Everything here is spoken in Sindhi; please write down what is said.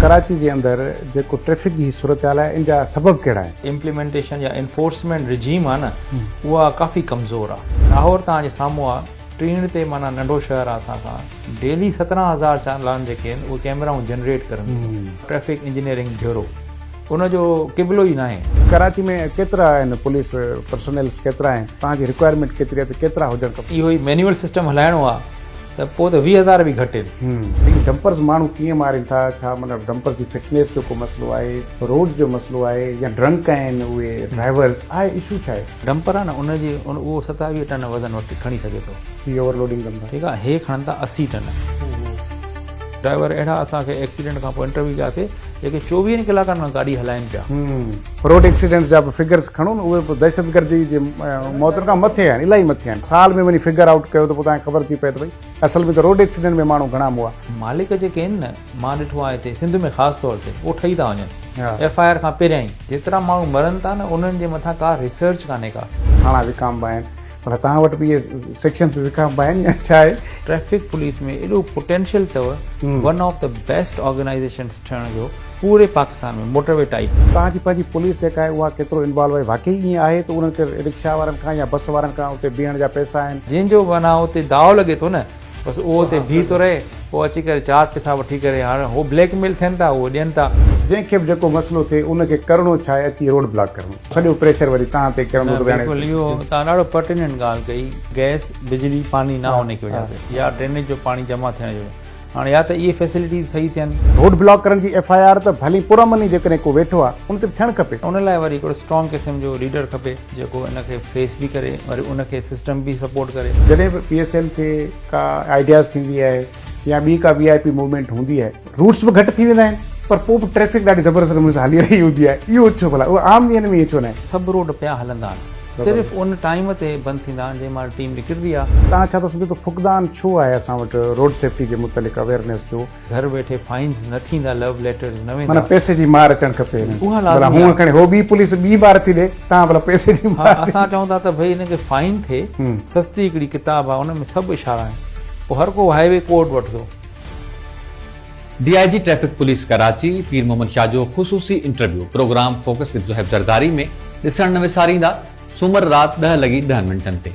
ڪراچي جي اندر جيڪو ٽريفڪ جي صورتحال آهي ان جا سبب ڪهڙا آهن؟ امپليمينٽيشن يا انفورسمينٽ رجيم آهي نه اها ڪافي ڪمزور آهي. لاهور توهان جي سامهون آهي ٽيڻ تي معنيٰ ننڍو شهر آهي اسان کان ڊيلي 17,000 چالان جيڪي آهن اهي ڪيمرائون جنريٽ ڪرن ٿيون. ٽريفڪ انجنيئرنگ بيورو ان جو قبلو ئي ناهي. ڪراچي ۾ ڪيترا آهن پوليس پرسونيلز ڪيترا آهن توهان جي رڪوائرمينٽ ڪيتري آهي ته ڪيترا هجڻ کپن؟ اهو ئي مينيول سسٽم هلائڻو آهي ته پوء ته 20,000 به گهٽ آهن. هي ڊمپرز ماڻهو ڪيئن مارين ٿا ڇا معنيٰ ڊمپرز جي فٽنيس جو ڪو مسئلو آهي روڊ جو مسئلو آهي يا ڊرنڪ آهن اهي ڊرائيورز آهي اشو ڇا آهي. ڊمپر آهي نه ان جي اهو 27 ٽن وزن وٺي کڻي سگهي ٿو. هي اوور لوڊنگ ڪن ٿا. ٺيڪ آهي هي کڻن ٿا 80 ٽن. ڊرائيور اهڙا اسان کي ايڪسيڊنٽ کان پوء انٽرويو ڪياسي جيڪي چوويهن ڪلاڪن کان گاڏي هلائين پيا. روڊ ايڪسيڊنٽس جا به فگرز کڻو نه اهي به دهشتگردي جي موتن کان مٿي آهن الاهي مٿي آهن سال ۾ وڃي فگر آئوٽ ڪيو ته پوء توهان کي خبر ٿي پئي ته ڀئي اصل ۾ ته روڊ ايڪسيڊنٽ ۾ ماڻهو گهڻا مئا. مالڪ جيڪي آهن نه مان ڏٺو آهي هتي سنڌ ۾ خاص طور تي اهي ٺهي ٿا وڃن ايف I R کان پهريان ئي جيترا ماڻهو مرن ٿا نه انهن جي مٿان ڪا ريسرچ ڪانهي ڪا. ٿاڻا وڪامبا آهن پر توهان وٽ به اهي سيڪشنز وڪامبا آهن يا ڇا آهي؟ ٽريفڪ پوليس ۾ ايڏو پوٽينشل اٿو one of the best organisations ٺهڻ جو پوري پاڪستان ۾ موٽر وي ٽائيپ. توهان جي پنهنجي پوليس جيڪا آهي اها ڪيترو انوالو آهي واقعي ائين آهي ته انهن کي رڪشا وارن کان يا بس وارن کان اتي بيهڻ جا پئسا آهن؟ جنهن جو معنيٰ اتي داء لڳي ٿو نه بس اهو اتي بيهي ٿو رهي پوء اچي ڪري چار پئسا وٺي ڪري هاڻ هو بليڪ ميل ٿين ٿا اهو ڏين ٿا. جنهن کي به جيڪو مسئلو ٿئي ان کي ڪرڻو ڇا آهي اچي روڊ بلاڪ ڪرڻو سڄو پريشر وري توهان تي ڪرندو ته هاڻي. بلڪل اهو توهان ڏاڍو پرٽيننٽ ڳالهه ڪئي گئس بجلي پاني نه هوني ڪي وجه سي يا ڊرينيج جو پاڻي جمع ٿيڻ جو هاڻ يا ته اهي فيسلٽيز صحيح ٿين. روڊ بلاڪ ڪرڻ جي ايف I R ته ڀلي پرامن ئي جيڪڏهن ڪو ويٺو آهي ان تي به ٿيڻ کپي. ان لاء وري هڪڙو اسٽرانگ قسم جو ليڊر کپي جيڪو ان کي فيس به ڪري وري ان کي سسٽم به سپورٽ ڪري. جڏهن به پي ايس ايل کي ڪا آئيڊياز ٿيندي آهي يا ٻي ڪا وي آء پي موومينٽ هوندي آهي روٽس به گهٽ ٿي ويندا آهن پر پوء به ٽريفڪ ڏاڍي زبردست نموني سان هلي رهي هوندي آهي اهو ڇو ڀلا اهو عام ڏينهن ۾ ائين ڇو ناهي. سڀ روڊ پيا هلندا آهن صرف ان ٽائيم تي بند ٿيندا آهن جنهن مهل ٽيم نڪرندي آهي. توهان ڇا ٿا سمجهو ته فقدان ڇو آهي اسان وٽ روڊ سيفٽي جي متعلق اويئرنيس جو؟ گهر ويٺي فائنز نه ٿيندا لو ليٽرز نه ويندا. معنيٰ پئسي جي مار اچڻ کپي هنن اها ڀلا لازمي هونء آهي. کڻي هو ٻي پوليس ٻي مار ٿي ڏي توهان ڀلا پئسي جي ها مار ڏي. اسان چئون ٿا ته ڀئي هن کي فائن ٿئي سستي هڪڙي ڪتاب آهي ان ۾ سڀ اشارا آهن پوء هر ڪو هاء وي ڪوڊ وٺندو. D I G traffic police Karachi Pir Muhammad Shah جو خصوصي interview programme focus with Zohaib Zardari ۾ ڏسڻ نه وساريندا سومر رات ڏهه لڳي ڏهن منٽن تي.